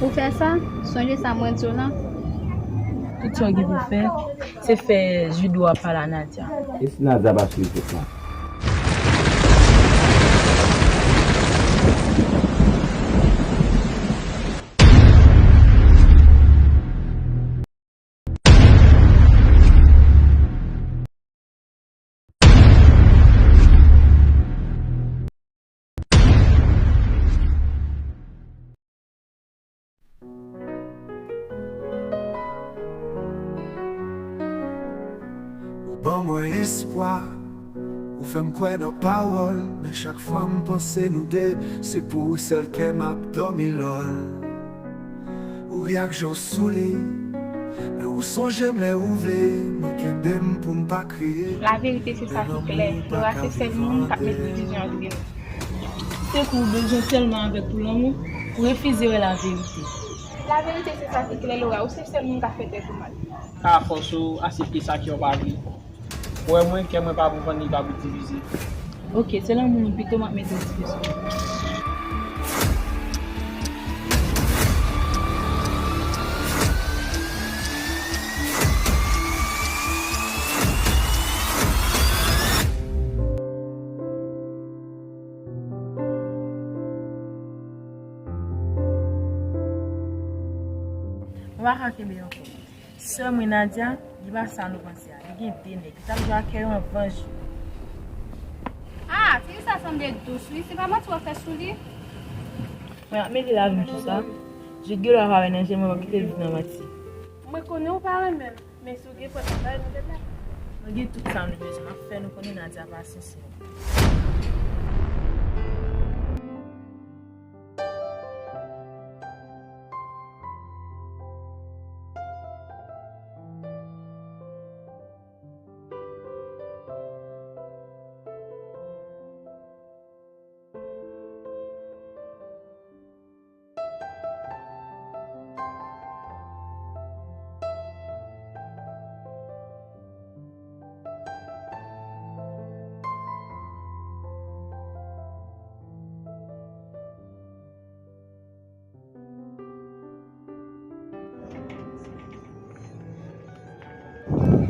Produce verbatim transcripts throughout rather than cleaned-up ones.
Ou fè sa, sonje sa mwen di w lan. Tout sa w gen pou fè, se fè Judo a pale a Nadia. E si Nadia pa swiv tout sa? Ou ban mwen espwa, ou fè m kwè nan pawòl, men chak fwa m panse nou de, se pou ou sèl kè m ap dòmi lòl. Ou ri ak je w sou li, men ou sonje m lè ou vle, mwen kenbe m pou m pa kriye. Laverite se sa ki klè, Laura se sèl moun k ap met divizyon ant nou. Se ke w bezwen tèlman avè l pou lanmou, ou refize wè laverite. Laverite se sa ki klè, Laura, ou se sèl moun k ap fè tèt ou mal. Ka fòse w aksepte sa kè w pa vle. Ou wè mwen, kè mwen pa pou vann, li pa pou divize. Oke, se lanmou nou pito m ap mete w dife sou mwen. Mwen pa ka kenbe ankò. Sè mwen Nadia, li pa sa nou panse a. Li gen de nèg. Li t ap jwe ak kè yo an vanj. Ah, fi sa sanble dous, wi. Se pa manti w ap fè sou li? Mwen ap mete lavi m sou sa. Jude gen dwa pa wè nan je m, mwen p ap kite l viv nan manti. Mwen konnen w pa renmen m, men si w gen pwen travay, nou te la. Mwen gen tout sa nou bezwen. M ap fè nou konnen Nadia pa sensè.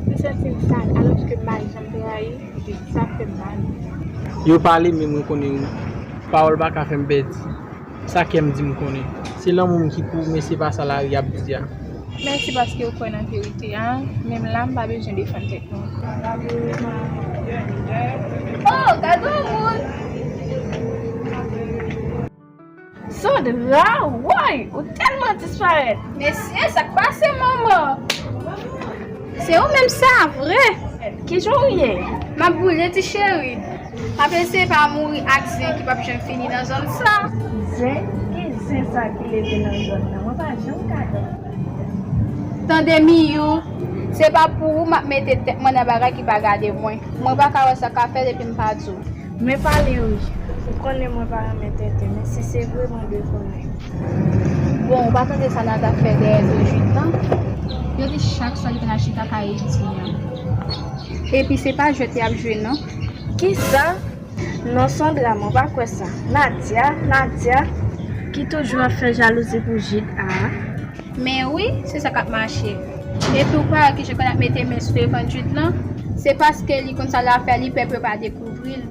M santi m sal, alòske m pa janm trayi, sa fè m mal. Yo pale, men mwen konnen pawòl pa ka fè m pèdi sa kè m di m konnen. Se lanmou m ki pou ou, men se pa sa lari ap di a. Mèsi paske w kwè nan verite a. Menm la, m pa bezwen defann tèt mwen. Oh, gade yon moun! Sandra, woy, ou tèlman disparèt. Mesye, sa k pase, manman? Se ou menm sa, vre? Kijan w ye? M ap boule, ti cheri. M ap eseye pa mouri ak zen ki p ap janm fini nan zòn sa. Zen? Ki zen sa ki leve nan zòn nan? Mwen pa janm ka tande. Tande, Miyou, se pa pou ou m ap mete tèt mwen nan bagay ki pa gade mwen. Mwen pa ka wè sa k ap fèt epi m pa di w. Men pale wi, ou konnen mwen pa renmen tenten, men si se vre, mwen dwe konnen. Bon, ou pa tande sa Nadia fè dèyè do Jude lan? Yo di chak swa li konn al chita kay Eddy an. Epi se pa jwèt y ap jwe non. Kisa? Non, Sandra, mwen pa kwè sa. Nadia, Nadia, ki toujou ap fè jalouzi pou Jude a. Men wi, se sa k ap mache. Epi ou pa wè kijan konn ap mete men sou telefòn Jude lan? Se paske li konn sa l ap fè, li pè pou yo pa dekouvri l.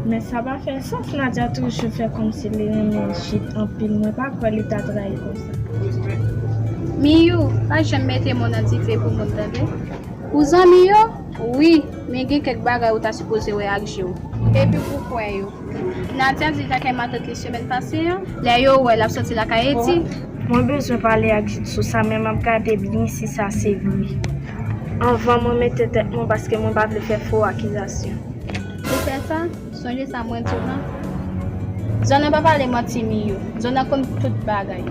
Men sa pa fè sans, Nadia toujou fè kòmsi li renmen Jude anpil, mwen pa kwè li ta trayi konsa. Miyou, pa janm mete men w nan dife pou moun, tande? Pou zanmi yo? Wi, men gen kèk bagay ou ta sipoze wè ak je w. Epi pou kwè yo. Nadia di l t al kay matant li semèn pase an, lè yo wè l ap soti lakay Eddy. Mwen bezwen pale ak Jude sou sa, men m ap gade byen si sa se vre. Anvan mwen mete tèt mwen, paske mwen pa vle fè fo akizasyon. Ou fè sa? Sonje sa mwen di w lan. Zòn nan pa pale manti, Miyou. Zòn nan konn tout bagay.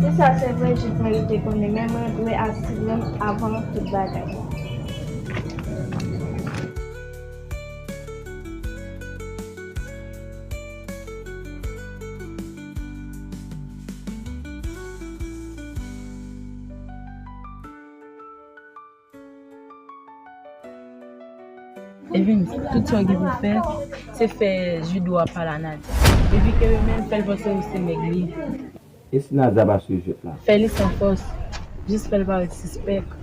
Si sa se vre, Jude merite konnen, men mwen dwe asire m avan tout bagay. Evens, tout sa w gen pou fè, se fè Judo a pale a Nadia. Epi kenbe men l, fè l panse ou se nèg li. E si Nadia pa swiv jwèt la? Fè li san fòs. Jis fè l parèt sispèk.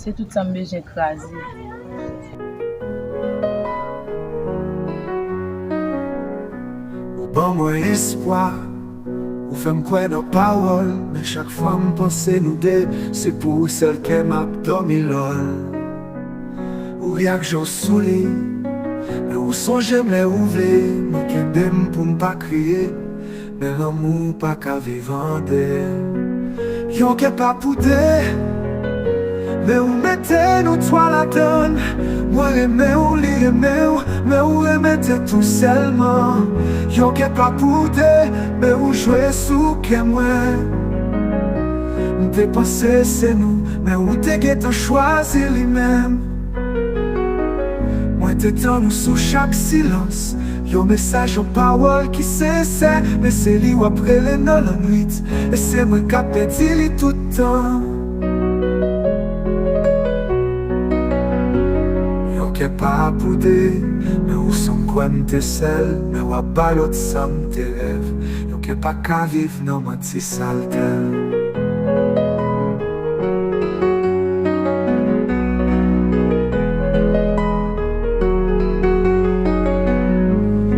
Se tout sa m bezwen kraze. Ou ban mwen espwa, ou fè m kwè nan pawòl, men chak fwa m panse nou de, se pou ou sèl kè m ap dòmi lòl. Ou ri ak je w souli, men ou sonje m lè ou vle, mwen kenbe m pou m pa kriye, men lanmou pa ka viv andeyè. Yon kè pa pou de, men ou mete nou twa ladann. Mwen renmen w, li renmen w, men ou renmen tèt ou sèlman. Yon kè pa pou de, men ou jwe sou kè mwen. M te panse se nou, men ou te gentan chwazi li menm. Mwen te tann ou sou chak silans. Yon mesaj, yon pawòl ki sensè, men se li w ap rele nan lannwit, e se mwen k ap pèdi li tout tan. Yon kè pa pou de, men ou sanm kwè m te sèl, men w ap ba lòt sa m te rèv. Yon kè pa ka viv nan manti saltè.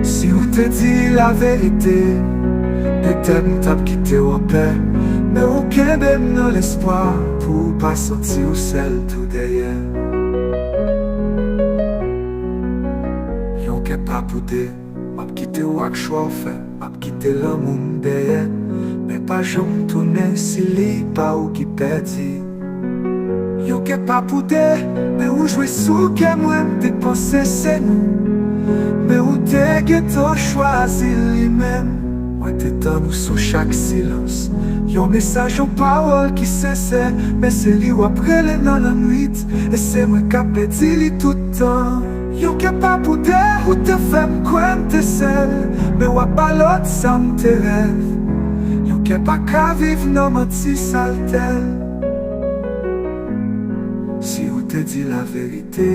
Si ou te di laverite, petèt m t ap kite w anpè, men ou kenbe m nan lespwa pou ou pa santi w sèl tou dèyè. Yon kè pa pou de, m ap kite w ak chwa w fè, m ap kite lanmou m dèyè, men pa janm tounen si li pa ou ki pèdi. Yon kè pa pou de, men ou jwe sou kè mwen, m te panse se nou, men ou te gentan chwazi li menm. Mwen te tann ou sou chak silans, yon mesaj, yon pawòl ki sensè, men se li w ap rele nan lannwit, e se mwen k ap pèdi li tout tan. Yon kè pa pou de, ou te fè m kwè m te sèl, men w ap ba lòt sa m te rèv. Yon kè pa ka viv nan manti saltè. Si ou te di laverite,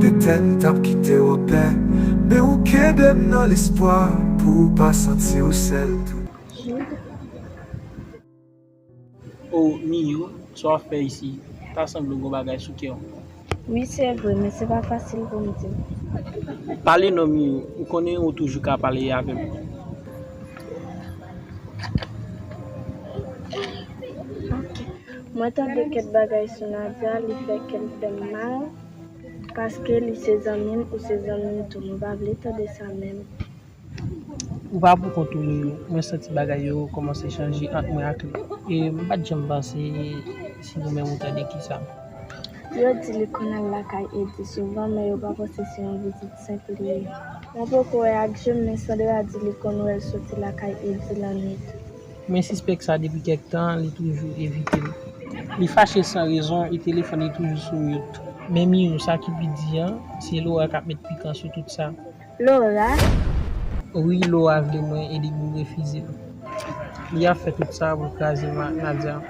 petèt m t ap kite w anpè, men ou kenbe m nan lespwa pou ou pa santi w sèl tou. O Miyou, sa w ap fè isi? Ta sanble w gen bagay sou kè w. Wi, se vre, men se pa fasil pou m di. Pale non, Miyou, ou konnen ou toujou ka pale avè m. Ok. Mwen tande kèk bagay sou Nadia, li fè kè m fè m mal, paske li se zanmi m, ou se zanmi m tou. M pa vle tande sa menm. Ou pa poukont ou, Miyou. Mwen santi bagay yo kòmanse chanje ant mwen ak li. E m pa t janm panse si ou menm ou tande kisa. Yo di li konn al lakay Edi souvan, men yo pa panse se yon vizit senp li ye. Mwen poko wè ak je m, men Sandra di li konn wè l soti lakay Edi lannwit. Mwen sispèk sa depi kèk tan, li toujou evite m. Li fache san rezon, e telefòn li toujou sou mute. Men Miyou, sa ki pi di a, se Laura k ap met pikan sou tout sa. Laura? Wi, Laura vle mwen e li refize m. Li ap fè tout sa pou l kraze ma-, Nadia.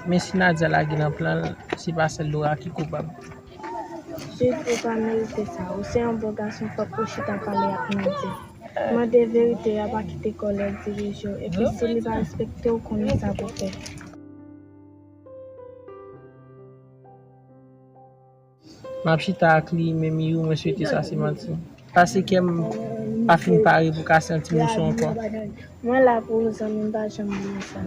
Men si Nadia lage nan plan l, se pa sèl Laura ki koupab. Jude, ou pa merite sa. Ou se yon bon gason, fòk ou chita pale ak Nadia. Mande verite a, pa kite kòlè dirije w. Epi si li pa respekte w, konnen sa pou fè. M ap chita ak li, men Miyou, mwen swete sa se manti. Pase kè m pa fin pare pou kase yon ti moso ankò. Mwen la pou ou, zanmi m, pa janm bliye sa.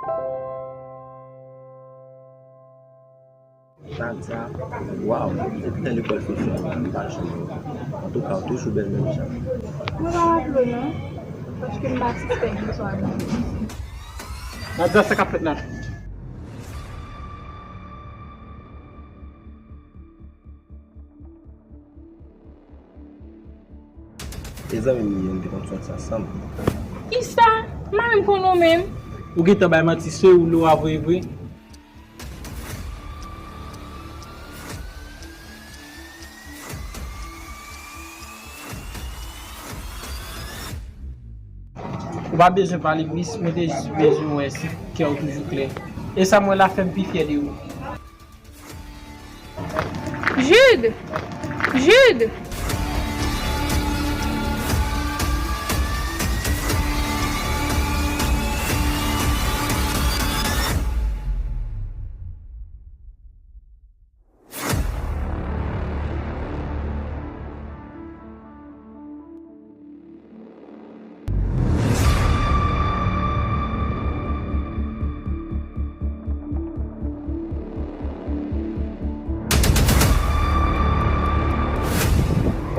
Sa, sa, waw, se tan lekòl sosyal la, m pa janm wè. Antouka, w toujou bèl menm jan. Mwen pa raple w non, paske m pa asiste yon swa nan. Nadia, sa k ap fèt la? E zanmi m ye, nou te konn sòti ansanm. Kisa? M pa menm konn ou menm. Ou gentan bay manti, se ou Laura vre vre. Ou pa bezwen pale plis, mwen te jis bezwen wè si kè w toujou klè. E sa m wè la fè m pi fyè de ou. Jude! Jude!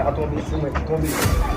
Sa tonbe sou mwen, tonbe.